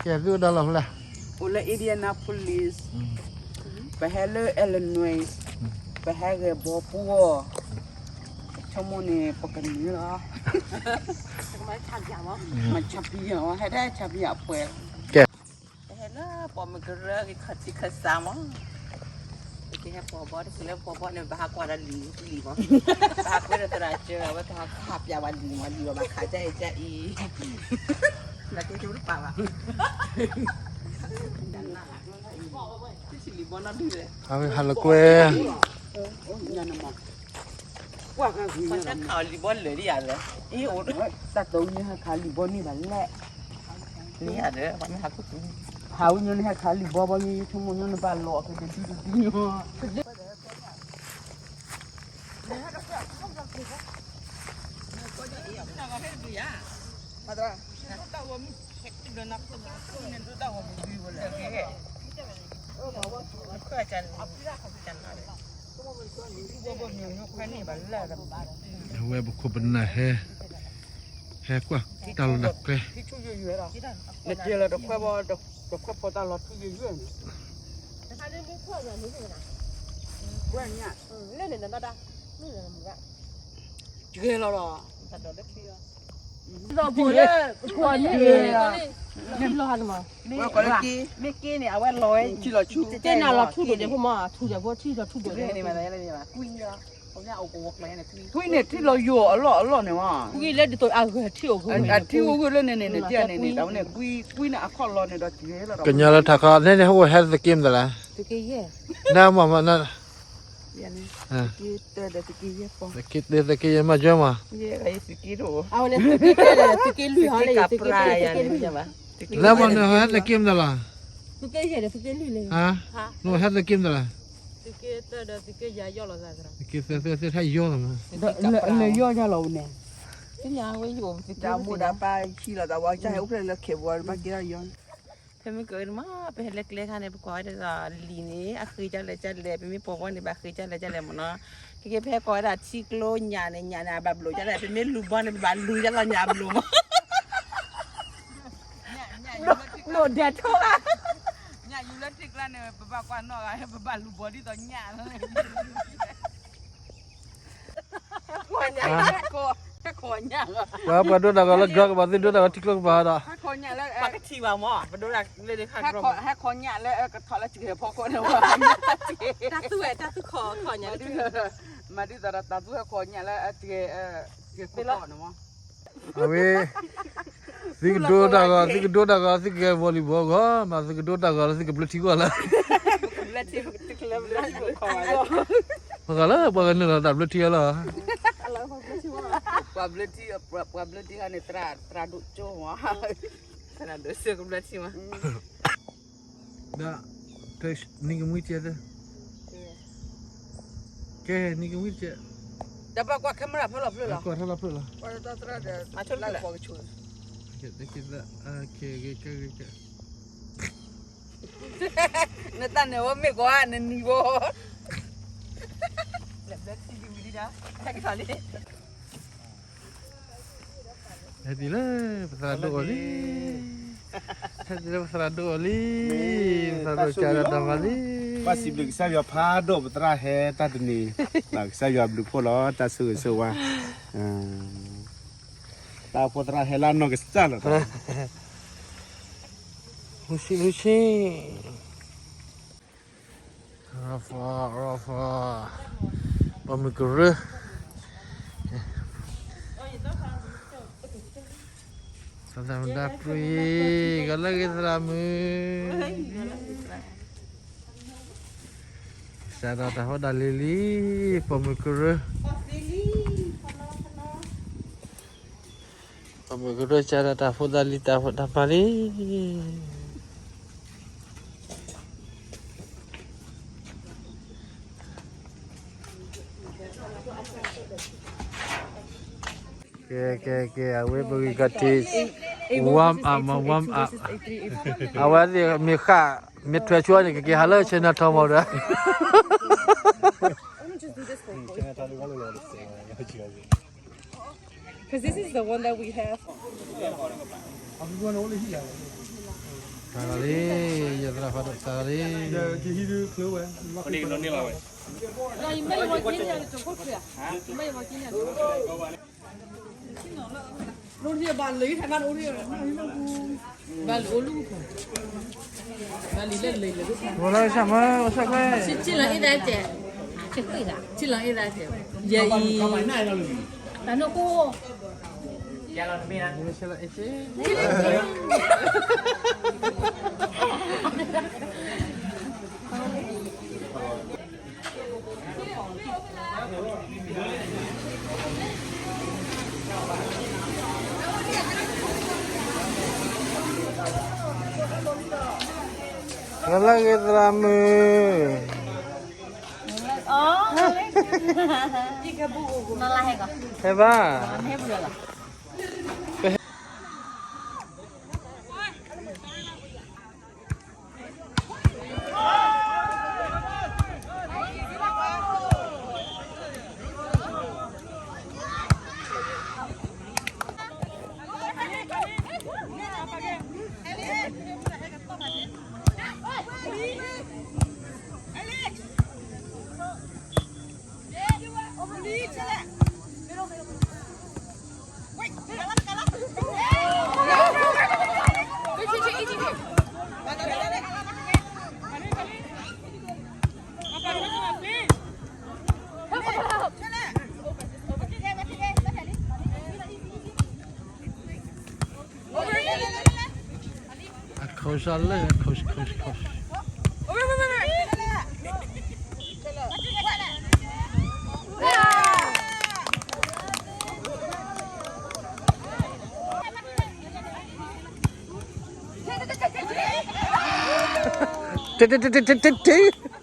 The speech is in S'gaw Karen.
ကဲသုအိၣ်ဒၣ်လီၤဖဲလဲၣ်. အိၣ်လၢ Indianapolis, ပဟဲလၢ Illinois, ပဟဲဂဲၤဘီပူအီၤ, ဆိကမိၣ်န့ၣ် ပကနုာ်လီၤ, မၤဆါပယီၤ, ဟဲဒၣ်ဆါပယီၤအပှဲၤ, ကဲ, ပဟဲလၢပိာ်မုၣ်ကရၢက့ၤခီၣ်ထံးခၢၣ်စးမး, ပကဟဲပိာ်ဘီတက့ၢ်, လၢပိာ်ဘီန့ၣ် ဘၣ်ဟးကွၢ်ဒီးလံာ်လံာ်မး, ဘၣ်ဟးကွၢ်ဒီးသရၣ်စၢၤ အဝဲကဟးခးပျးဝဲလံာ်မး, လံာ်ဘၣ်ခးကအံၤကအံၤ နကဲကၠိတပာ်ဘၣ်, လံာ်ဘီနီၢ်ဒုလဲၣ်, အဝဲဟးလၢကွဲ, ကွၢ်ခါလံာ်ဘီလၢာ်ဒ်ယၤလဲၣ်, အ့ၣ်အိၣ်, တၢ်တိၢ်န့ၣ်ဟဲခးလံာ်ဘီန့ၢ်ဘၣ်လဲၣ်, န့ၣ်ယၤဒီး, ဟးဝံၤညါန့ၣ်ဟဲခးလံာ်ဘီဘီန့ၣ် ဆိကမိၣ်ညါန့ၣ်ဘၣ်လီၤအကဒဒုဒဒုညါ အဝဲပခိၣ်ပနၢ်ဟဲ, ဟဲကွၢ်တၢ်လီၢ်တၢ်ကျဲ, နကဲလၢတခွဲဘီ, တခွဲဖိတၢ်လီၤထူယိာ်ယိာ်န့ၣ်, ဝဲညါ, ကဲလီၤလီၤ, ဒီးဖိလၢ, မ့ၢ်က့န့ၣ် အဝဲလီၤဝဲ, တဲနၤလီၤထူဒိၣ်ဒဲးဖိမး, ထူဒဲးဖိထံလီၤထူဒိၣ်ဒဲး, ကွံန့ၣ် ထံလီၤယိာ်အလီၢ်အလီၢ်န့ၣ်မး, ကွံလၢဒ်သိးအဂၤထံအိၣ်ဂၤ, အထံအိၣ်ဂၤလၢန့ၣ်န့ၣ် နတန့ၣ် တၢ်ဝဲန့ၣ် ကွံန့ၣ်အခီၣ်လီၤန့ၣ်ဒီးကဲလီၤ, ကညီလၢထးခီန့ၣ်န့ၣ် ဟဲအိၣ်ဟဲသက့မတၤလဲၣ်, နမ့ၢ်မ့ၢ်, သက့တၢဒီးသက့ယဲၢ်ပီ, သက့တၢသက့ယဲၢ်မၤကၢမး, လၢမ့ၢ်နဟဲသက့မတၤလဲၣ်, နဟဲသက့မတၤလဲၣ်, သက့သၢသၢသ့ၣ်ထါယီၢ်လီၤမး, လၢယီၢ်ယါလီၤဝဲန့ၣ်, တၢ်မိၢ်ဒီးပၢ်ဆံလီၤသးဝဲ ကဟဲအိၣ်ဖျဲၣ်လၢခဲဘီ ဘၣ်က့ၤထီၣ်ယီၢ် ဖဲမ့ၢ်ကမး ပဟဲလၢကျဲခါန့ၣ် ပကွၢ်ဝဲဒ်သိးလံာ်န့ၣ် အဃ့ကလဲၣ်ကလဲၣ် ပမ့ၢ်ပိာ်ဘီန့ၣ် ဘၣ်ဃ့ကလဲၣ်ကလဲၣ်မ့ၢ်နီၤ, ခဲကဲ ပဟဲကွၢ်ဝဲဒၣ်ထံကျိညၣ်န့ၣ် ညၣ်န့ၣ် အဘၣ်ဘျိးကလဲၣ် ပမ့ၢ်လူၤဘီန့ၣ် ပဘၣ်လူၤကလဲၣ်ညၣ်ဘျိးမး, လိၣ်ဒဲးထိၣ်ဂၤ, ညၣ်ယူၤလၢထံကျါန့ၣ် ပဘၣ်ကွၢ်နီၣ်ဂၤ ပဘၣ်လူၤဘီဒ်သိးညၣ်လီၤ ပှၤပှၤဒိတၢ်ဂီၤလၢ drone ကဘၣ် သုဒိတၢ်ဂီၤထံကျိကဘၣ်ဒီး ပှၤကထံၣ်ဘၣ်မး ပဒိတၢ်လၢန့ၣ်ခါ drone ဟဲခီညၣ်လၢကထီၣ်လၢစကဲၤဖီခိၣ်န့ၣ် တၢ်သူဝဲတၢ်သူခီခီညၣ် မၤဒ်သိးဒီးတၢ်သူဟဲခီညၣ်လၢစကဲၤခိၣ်တီန့ၣ်မး အဝဲ သုကဒိတၢ်ဂီၤ သုကဒိတၢ်ဂီၤ သုကဂဲၤ volleyball ဂီၤ မ့ၢ်သုကဒိတၢ်ဂီၤလၢသုကဘျၢထံဂီၤလၢ မ့ၢ်ဂီၤလၢပှၤကနုာ်လီၤတၢ်ဘျၢထံလီၤ ပှၤဘျၢထံ ပှၤဘျၢထံဂၤန့ၣ် သရၣ်ဒိၣ်ကၠိမး သရၣ်ဒိၣ်စၢကဘျၢထံမး ဒီး နံၤကမှံတကဲးသၢ ကဲ နံၤကမှံတကဲး တဘၣ်ကွၢ် camera ဖဲလီၤဖျၢၣ်လီၤ ကွၢ်ထီၣ်လီၤဖျၢၣ်လီၤ ကွၢ်တၢ်သရၣ်ဒီး လၢလၢပှၤကဆိၣ် နတၢ်န့ၣ်ဝဲမ့ၢ်ကွၢ် နနံၤဘိ နဘျၢထံဒံဝံၤဒံဒီး ဟဲကထီၣ်လံ ဟဲတုၤလၢပသရၣ်ဒိၣ်အီၤလံ ဟဲတုၤလၢပသရၣ်ဒိၣ်အီၤလံ ပသရၣ်ဒိၣ်ကၢ်ဒီးတၢ်မၤလံ ဘၣ်စံးဘျုးကစၢ်ယွၤဖးဒိၣ်ပသရၣ်ဟဲတၢ်တနံၤ ဘၣ်ကစၢ်ယွၤဘျုးဖှိၣ်လီၤ တၢ်ဆိၣ်ဂ့ၤဆိၣ်ဝါ တၢ်ဖိသရၣ်ဟဲလၢနီၢ်ကစၢ်လီၤ ဟူဆံဟူဆံ ရဖီ ရဖီ ပိာ်မုၣ်ကရၢ သရၣ်မုၣ်ဒါပြံ ကလၢဂ့ၤသရၣ်မုၣ် စးဒီးတၢ်ဖိတၢ်လံၤလံ ပိာ်မုၣ်ကရၢ ပိာ်မုၣ်ကရၢစးဒီးတၢ်ဖိတၢ်လံၤတၢ်ဖိတၢ်မၤလံ ကဲ ကဲ ကဲ အဝဲပဂံၢ်ခီၣ်ထံး warm up မး warm up အဝဲသ့ၣ်မ့ၢ်ဃၣ် မ့ၢ်ထွဲဆိန့ၣ် ကက့ၤဟးလၢ Chinatown မးဒီး Because this is the one that we have. တၢ်လီၤလံ, ယသရၣ်ဖးဒိၣ်တၢ်လီၤလံ. ဘၣ်လီၤဆၣ်မၢ်, ဆၣ်ခွဲ, ဆၣ်လီၤအ့ၣ်ဒၣ်တဲ, ဆၣ်လီၤအ့ၣ်ဒၣ်တဲ, ယဲအံၤ, တၢ်နၢ်ကိၣ် လၢဂ့ၤသရၣ်မုၣ်, ဟဲဘၣ်. Coach, I love coach, coach, coach. Tê, tê, tê, tê, tê, tê.